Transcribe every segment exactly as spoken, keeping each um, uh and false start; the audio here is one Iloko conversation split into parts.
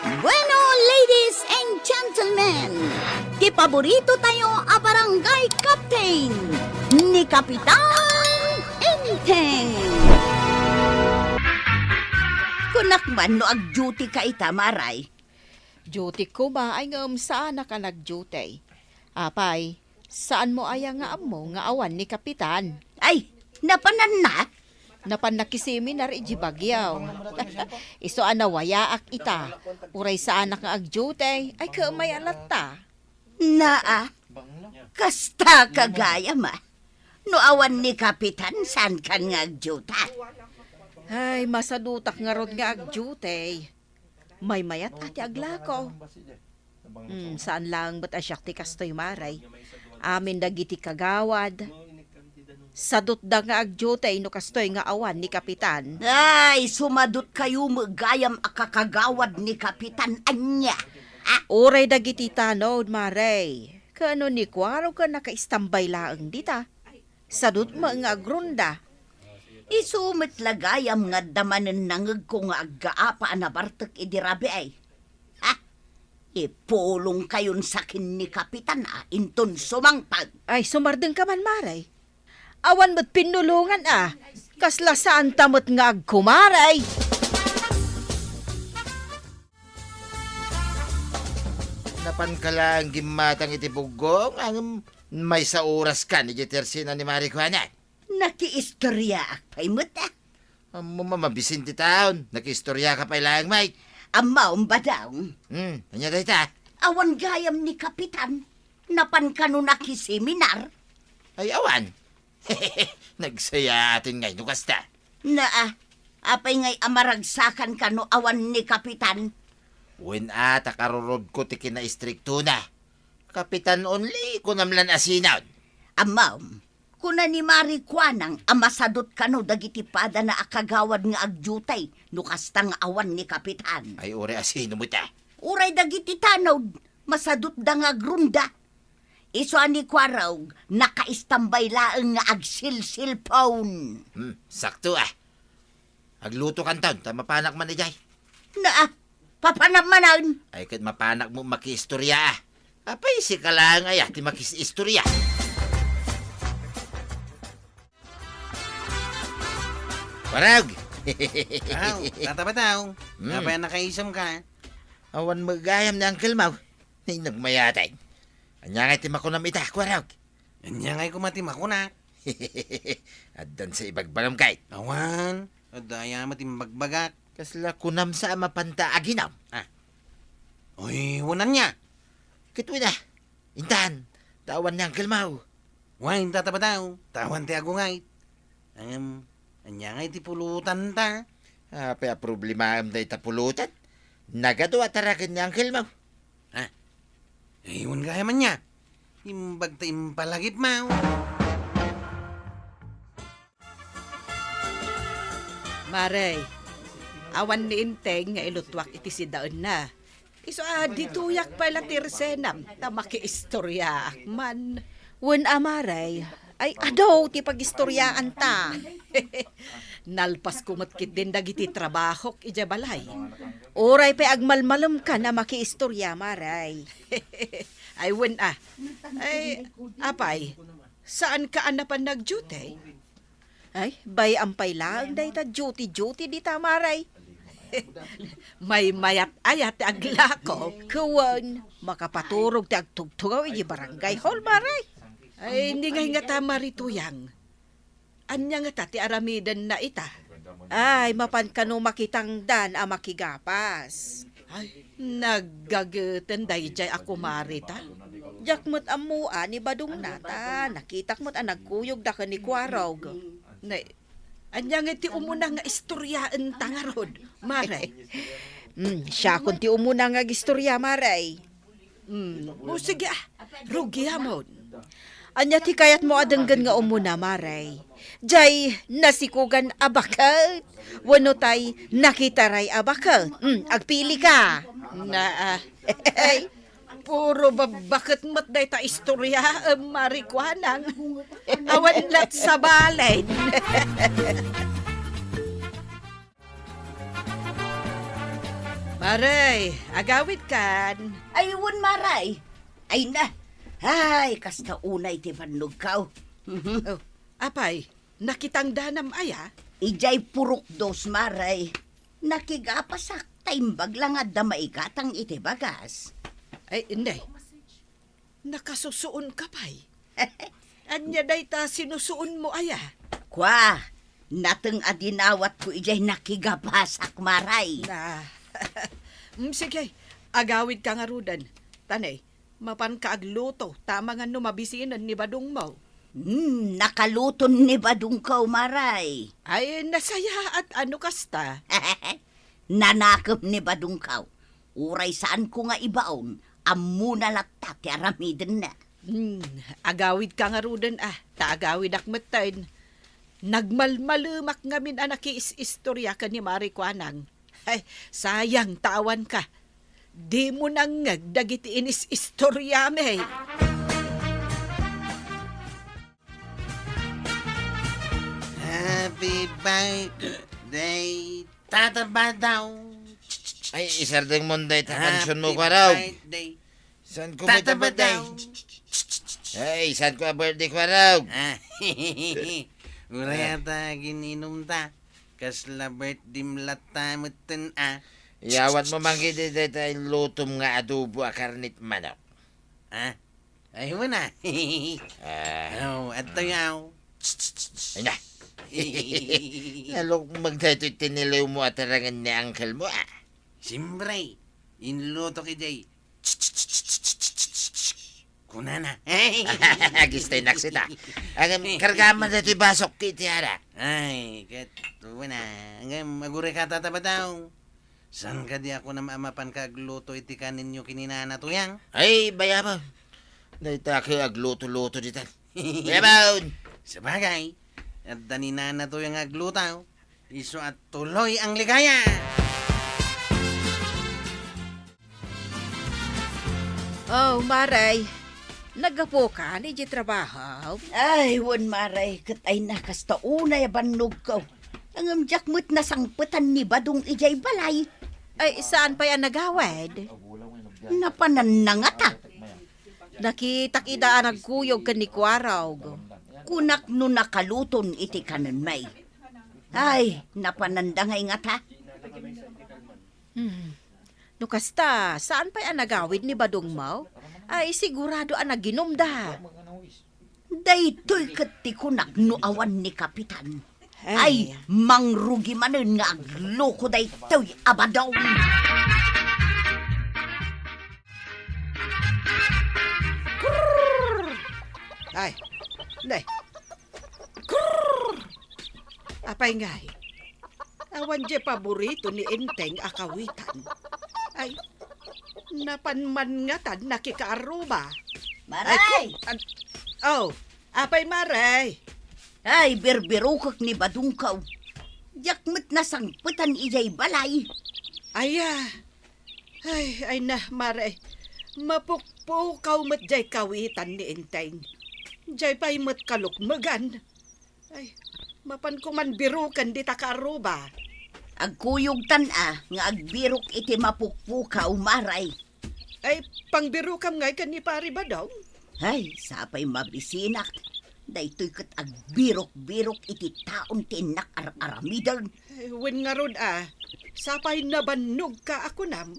Bueno, ladies and gentlemen, ti paborito tayo a barangay captain, ni Kapitan Enteng. Kunak man no ag-duty ka ita, Maray. Duty ko ba? Ay, ngem saanak a nag-duty. Apay, saan mo aya nga ammo nga awan ni Kapitan? Ay, napananna? Napan nakiseminar iti Baguio. Isu a nawayaak ita. Uray saanak nga ag-duty, ay kaamay a latta. Naa, kasta ka gayam a. No awan ni Kapitan, saankan nga ag-duty? Ay, masadutak ngarud nga ag-duty. Maymayat a ti aglako. Hmm, saan laeng met a siak ti kastoy, Maray. Amin dagiti kagawad, sadutda nga ag-duty no kastoy nga awan ni Kapitan. Ay, sumadutkayo met gayam a kakagawad ni Kapitan ania. Ah? Uray dagiti tanod, Maray. Kano ni Kuaro ken nakaistambay laeng dita. Sadut met nga agrunda. Isu met la gayam nga adda manen nangegko nga aggaapa a nabartek idi rabii. Ha? Ipulongkayon sa ken ni Kapitan a inton sumangpet. Ay, sumardengka man, Maray. Awan met pinnulongan a. Kasla saanta met nga agkumaray. Napanka laeng gimmatang iti buggo, ngem maysa oras kan iti tersina ni Mari Juana. Nakiistoriaak pay met, a. Ammom a mabisin ti taon, nakiistoriaka pay laeng, Mike. Ammom, Badong. Hmm, ania dayta? Awan gayam ni Kapitan. Napan kano nakiseminar? Ay, awan. Nagsayaaten ngay no kasta. Naa, apay ngay a maragsakanka no awan ni Kapitan? Wen a, ta karurodko ti kinaistriktona. Kapitan only, kunam lan a sinan. Ammom, kuna ni Mari Kuanang a masadut kano dagiti padana a kagawad nga agdiutay no kasta nga awan ni Kapitan. Ay, uray a sino met a? Uray dagiti tanod, masadutda nga agrunda. Isu a ni Kuarog, nakaistambay laeng nga agsilsilpon. Hmm, sakto a. Aglutokanton, ta mapanak man idiay. Naa, papanam manen. Ay, ket mapanak mo makiistorya a. Apay, sika laeng aya ti makiistorya. Kuarog! Aw, Tata Badong. Hmm. Apay a nakaisumka? Awan met gayam ni Uncle Mau. Nay nagmayatay. Ania ngay ti makunam ita, Kuarog? Ania ngay koma ti makunak? Addan sa ibagbagam kay? Awan, adda aya met imbagbagak. Kasla kunam sa a mapanta aginam? Ah. Uy, wen ania? Ket wen a. Intan, ta awan ni Uncle Mau. Wen, Tata Badong, ta awan ti agungay. Ngem, ania ngay ti pulotanta? Apay a problemaem dayta pulotan? Nagadu a taraken ni Uncle Mau. Ha? Ay, wen gayam ania. Imbag ta impalagip, Mau. Mare, awan ni Enteng nga ilutuak iti sidaenna. Isu a ditoyak pay la ti resenam ta makiistoryaak man. Wen a, Mare, ay adu ti pagistoryaanta. Nalpasko met ketdin dagiti trabahok idiay balay. Uray pay agmalmalemkan a makiistorya, Mare. Ay, wen a. Ay, apay, saanka a napan nag-duty? Ay, bay-am pay laeng dayta duty-duty dita, Mare. Maymayat aya ti aglako. Wen, makapaturog ti agtugtugaw iti barangay hall, Mare. Ay, ni ngay ngata, Mare Tuyang. Ania ngata ti aramidenna ita? Ay, mapan kano makitangdan a makigapas. Ay, naggageten daydiay a kumarita. Diak met ammoa ni badongna ta nakitak met a nagkuyogda ken ni Kuarog. Ne, ania ngay ti umuna nga istoryaenta ngarud, Mare? Hmm, siakon ti umuna nga agistorya, Mare. Hmm, o sige, ah, rugiamon. Ania ti kayatmo a denggen nga umuna, Mare? Jay nasikogan a baket? Wenno tay nakitaray a baket? Hmm, agpili ka. Na, ah, ay, puro babbaket met dayta istorya, em, Mare Kuanang. Awan lat sa balen. Maray, agawidkan. Ay, wen, Maray. Ay na. Ay, kasta unay ti bannogko. Oh, apay, nakitangdanam aya? Idiay purok dos, Maray. Nakigapasak ta imbag la nga adda maigatang iti bagas. Ay, inday. Nakasusuonka pay? Ania dayta sinusuonmo aya? Kua, nateng a dinawatko idiay nakigapasak, Maray. Na, mm, sige, agawidka ngaruden. Tanay, mapanka agluto, ta amangan no mabisinen ni badongmo. Hmm, nakaluton ni badongko, Maray. Ay, nasayaat a no kasta. Nanakem ni badongko. Uray saanko nga ibaon, ammona latta ti aramidenna. Hmm, agawidka ngaruden a, ta agawidak metten. Nagmalmalemak ngamin a nakiis-istorya ken ni Mari Kuanang. Ay, sayang ta awanka. Dimo nangngeg dagiti inis-istoryami. Happy birthday, Tata Badaw. Ay, isardengmo dayta kansionmo, Kuarog. Happy birthday, Saan ko Tata may tabad, Badaw. Ay? Ay, saan ko a birthday, Kuarog? Ah, uray ata gin-inumta. Kasla birthday latta metten, ah. Iyawatmo man gidi dayta inlutom nga adobo a karnit manok. Ah? Ay, wala. Ah. Oh, adtoy, aw. Ay na. Nalukmeg daytoy tiniliwmo a tarangen ni uncle mo, ah. Siyempre, inlutok idiay. Kunana. Agistay naksita. Agam, kargaan man daytoy basok, iti ara. Ay, ket, wala. Agam, agurayka, Tata Badaw. Saan kadi a kunam a mapanka agluto iti kaninyo ken ni Nana Tuyang? Ay, bayabon. Dayta ket agluto-luto ditan. Bayabon! Sabagay, adda ni Nana Tuyang nga agluto. Isu a tuloy ang ligaya! Oh, Maray, naggapukan idiay trabaho? Ay, wen, Maray, ket ay na, kasta unay a bannogko. Ngem diak met nasangpetan ni Badong idiay balay. Ay, saan pay a nagawid? Napananna ngata. Nakitak ida a nagkuyog ken ni Kuarog. Kunak no nakaluton iti kanenmi. Ay, napananda ngay ngata. Hmm. No kasta, saan pay a nagawid ni Badong Mau? Ay, sigurado a naginumda. Daytoy ket ti kunak no awan ni Kapitan. Ay, ay, mangrugi manen nga agluko daytoy a Badong. Ay, nay. Apay ngay? Awan diay paborito ni Enteng a kawitan. Ay, napan man ngatan nakikaaruba. Maray! Ay, ku-, an-, oh, apay, Maray? Ay, birbirukek ni Badungkaw. Diak met nasangpetan idiay balay. Aya, ay, ay na, Maray. Mapukpukaw met diay kawitan ni Enteng. Diay pay met kalukmegan. Ay, mapanko man biruken dita kaarruba. Agkuyogtan a nga agbirok iti mapukpukaw, Maray. Ay, pangbirokam ngay ken ni Pari Badong? Ay, sapay mabisinak. Daytoy ket agbirok-birok iti taon ti innak ar-aramiden. Ay, wen ngarud a, sapay nabannogka a kunam.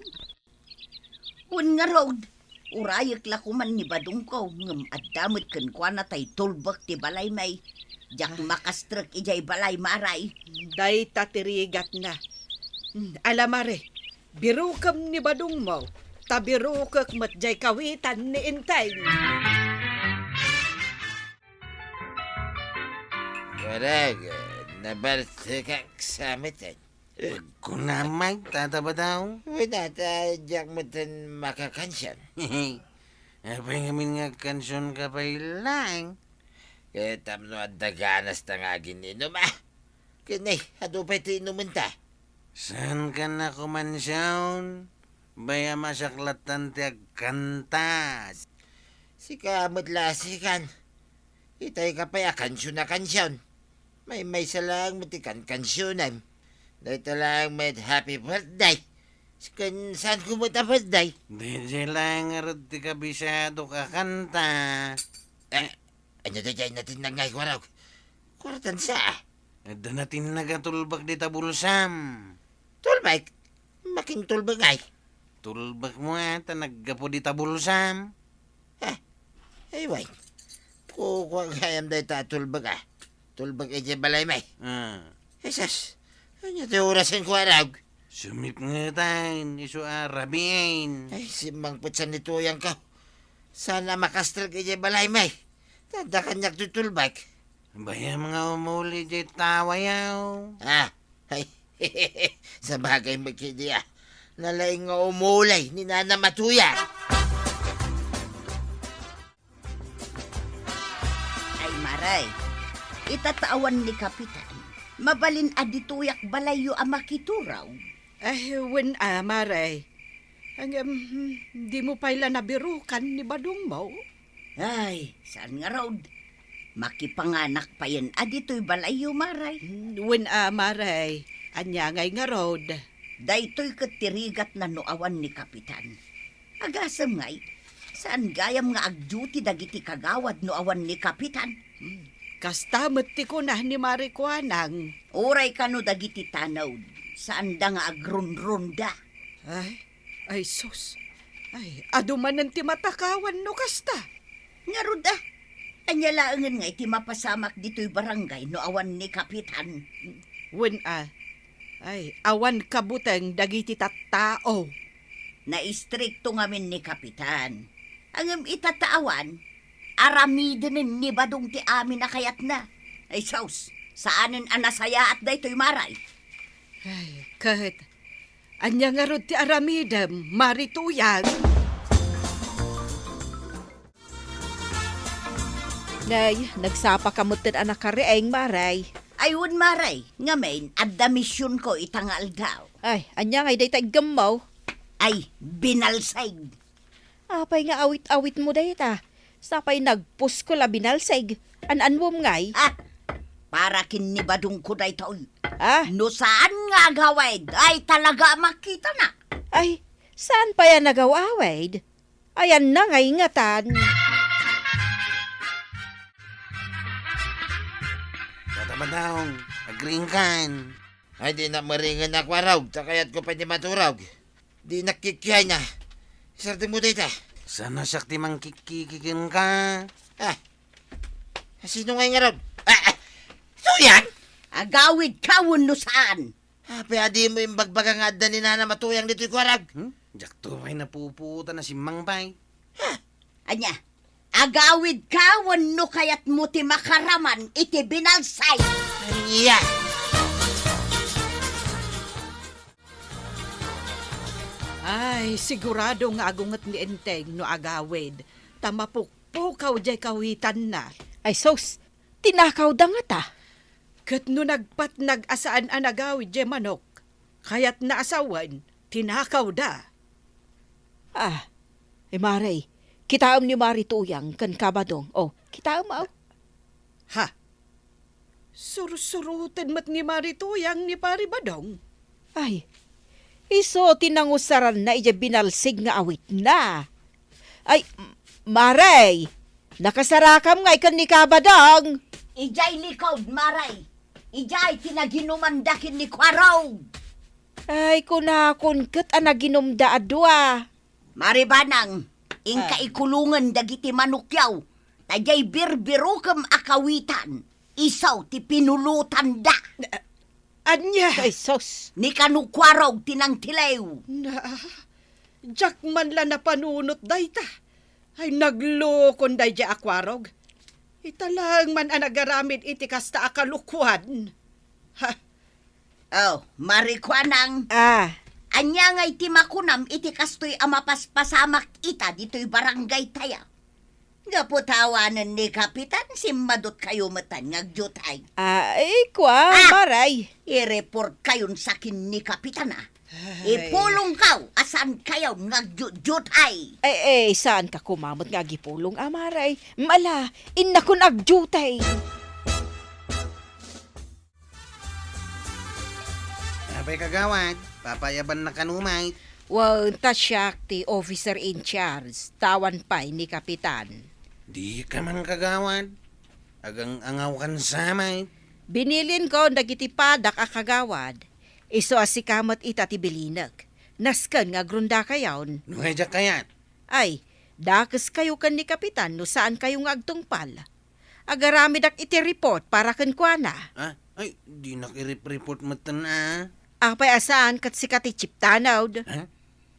Wen ngarud, urayek la koman ni Badungko, ngem adda met kenkuana tay tulbek ti balaymi. Diak makastrek idiay balay, Maray. Dayta ti rigatna. Hmm, ala, Mare, birukem ni Badungmo, ta birukek met diay kawitan ni Enteng. Warag, nabalsekak sa metten. Agkunam, Tata Badaw. Wen, Tata, diak metten makakansion. Apay ngamin nga kansionka pay laeng? Ket tapno adda ganasta nga agin-inum, a. Ket ne, adu pay ti inumenta. Saankan a kumansion? Bay-am a siak lattan ti agkanta. Sika met la a sikan. Itay ka pay a kansion a kansion. Maymaysa laeng met ti kankansionem. Dayta laeng met happy birthday. Ken saan ko met a birthday? Daydiay laeng ngarud ti kabisadok a kanta. Eh, ania daydiay natinnag nga ikuarog? Kuartan sa. Adda natinnag a tulbek dita bulsam. Tulbek? Makintulbek ngay? Tulbek mo a, ta naggapu dita bulsam. Ah, ay, wen. Kukua gayam dayta a tulbek, ah. Tulbek idiay balay, may. Ah. Jesus, ania ti oras ken kuarog? Sumipngetan, isu a rabiin. Ay, simmangpet sa ni Tuyang ka. Saan a makastrek idiay balay, may. Tanda kaniak ti tulbek. Bayam nga umuli diay tawayaw. Ah, ay, sabagay met ketdi, ah. Nalaing nga umuli ni Nanam a Tuyang. Ay, Maray, ita ta awan ni Kapitan, mabalin a ditoyak balayyo a makituraw. Ay, wen a, Maray. Ngem, hmm, dimo pay la nabirukan ni Badongmo? Ay, saan ngarud? Makipanganak payen a ditoy balayyo, Maray. Hmm, wen a, Maray. Ania ngay ngarud? Daytoy ket ti rigatna no awan ni Kapitan. Agasem ngay, saan gayam nga agduty dagiti kagawad no awan ni Kapitan. Hmm, kasta met ti kuna ni Mari Kuanang. Uray kano dagiti tanod, saanda nga agrunrunda. Ay, ay sus. Ay, adu manen ti matakawan no kasta. Ngarud, ah, ania laengen nga iti mapasamak ditoy barangay no awan ni Kapitan? Wen a, ay, awan kabuteng dagiti tattao. Naistrikto ngamin ni Kapitan. Ngem ita ta awan, aramidenen ni Badong ti amin a kayatna. Ay sus, saanen a nasayaat daytoy, Maray. Ay, ket ania ngarud ti aramidem, Mari Tuyang? Nay, nagsapa ka metten a nakariing, Maray. Ay, wen, Maray. Ngamin, adda misionko ita nga aldaw. Ay, ania ngay dayta iggemmo? Ay, binalsig. Apay nga awit-awitmo dayta? Sapay nagpuskol a binalsig. An-anwom ngay? Ah, para ken ni Badongko daytoy. Ah? No saan nga agawid, ay talaga a makitana. Ay, saan pay a nagaw-awid? Ayanna ngay ngatan. Tata Badong, agriingkan. Ay, dinak maringen a kuarog, ta kayatko pay ti maturog. Dinak kikiayna. Isardengmo dayta. Saan a siak ti mangkikkiki kenka? Ah, sino ngay ngarud? Ah, ah, Tuyang? Agawidka wenno saan? Apay a dimo imbagbaga nga adda ni Nanam a Tuyang ditoy kuarog? Hmm? Diakto pay napupuotan a simmangpet. Ha? Ania? Agawidka wenno kayatmo ti makaraman iti binalsig? Ania? Ay, sigurado nga agunget ni Enteng no agawid, ta mapukpukaw diay kawitanna. Ay sus, tinakawda ngata. Ket no nagpatnag a saan a nagawid diay manok, kayatna a sawen, tinakawda. Ah, ay, Mari, kitaem ni Mari Tuyang ken Kabadong. Oh, kitaem, aw. Ha? Sursuroten met ni Mari Tuyang ni Pari Badong. Ay, isu ti nangusaranna idiay binalsig nga awitna. Ay, M-, Mari, nakasarakam ngay ken ni Kabadong. Idiay likod, Mari. Idiay ti naginumanda ken ni Kuarog. Ay, kunakon ket a naginumda a dua. Mari Banang, inka Ah. ikulongen dagiti manokyaw, ta diay birbirokem a kawitan, isu ti pinulotanda. Ania? Ay, sus! Ni Kano Kuarog ti nangtiliw. Na, diak man la napanunot dayta. Ay, naglokon daydiay a Kuarog. Ita laeng man a nagaramid iti kasta a kalokoan. Ha? Oh, Mari Kuanang. Ah. Ania ngay ti makunam iti kastoy a mapaspasamak ita ditoy barangay tayo? Gapu ta awanen ni Kapitan, simmadutkayo metten nga agdiotay. Ah, eh, kua, Ah! Maray. I-report kayon sa kin ni Kapitan, ah. Ay. Ipulongkaw a saan kayon nga agdiotdiotay. Eh, eh, saanka koma met nga agipulong, a, Maray? Ala, innakon agdiotay. Apay, kagawad, papayabanna kano met? Wen, ta siak ti officer in charge, ta awan pay ni Kapitan. Dika man, kagawad. Agang-angawkan sa met. Binilinko dagiti padak a kagawad. Isu a sika met ita ti bilinek. Nasken nga agrondakayon. No, diak kayat. Ay, dakeskayo ken ni Kapitan no saankayo nga agtungpal. Agaramidak iti report para kenkuana. Ah, ay, dinak i-rep-report metten a. Apay a saan ket sika ti chief tanod? Ah?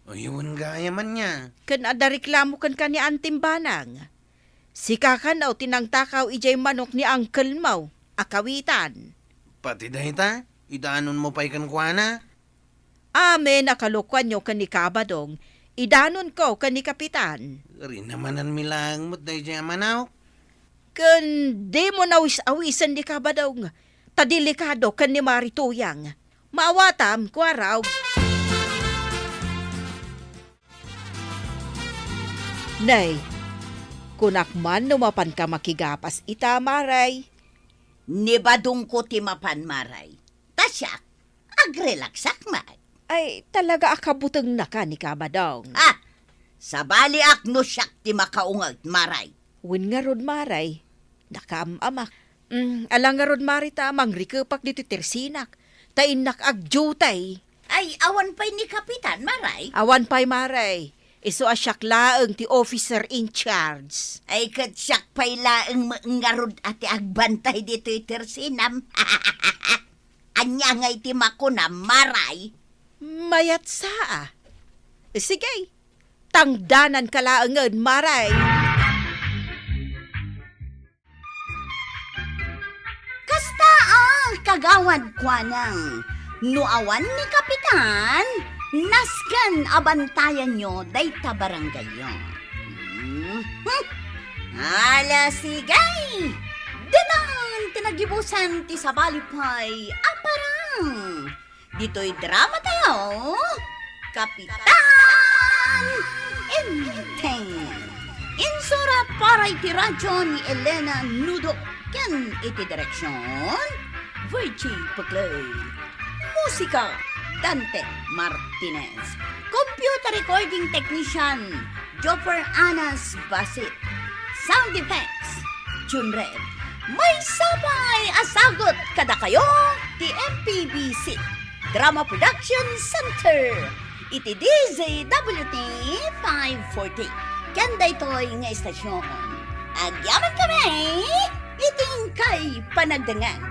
Ay, wen gayam ania. Ken adda reklamo kenka ni Antim Banang. Sika kano ti nangtakaw idiay manok ni uncle mo a kawitan. Pati dayta, idanonmo pay kenkuana? Amin a kalokuanyo ken ni Kabadong, idanonko ken ni Kapitan. Rinamananmi laeng met daydiay a manok. Ken dimo nawis-awisen ni Kabadong, ta delikado ken ni Mari Tuyang. Maawatam, kuarog. Nay, kunak man no mapanka makigapas ita, Maray. Ni Badongko ti mapan, Maray. Ta siak, agrelaksak met. Ay, talaga a kabutengnaka ni Kabadong. Ah! Sabaliak no siak ti makaunget, Maray. Wen ngarud, Maray, nakaam-amak. Mm, ala ngarud, Maray, ta mangrikepak ditoy tersinak. Ta innak agdiutay. Ay, awan pay ni Kapitan, Maray? Awan pay, Maray. Isu a siak laeng ti officer in charge. Ay, ket siak pay laeng met ngarud a ti agbantay ditoy tersinam. Ania ngay ti makunam, Maray? Mayat sa a. Sige, tangdananka laengen, Maray. Kasta a, kagawad, kuanang, no awan ni Kapitan, nasken a bantayanyo dayta barangayyo. Mhm. Ala, sige! Ditan ti nagibusan ti sabali pay a parang. Ditoy drama tayo, Kapitan Enteng. Insurat para iti radyo ni Elena Nudo ken iti direksyon, Virgie Puclay. Musika, Dante Martinez. Computer recording technician, Joffer Anas Basit. Sound effects, June Red. Maysa pay a sagut kadakayo ti M P B C Drama Production Center iti D Z W T five forty. Ken daytoy nga istasyon, agyamankami iti inkay panagdengngeg.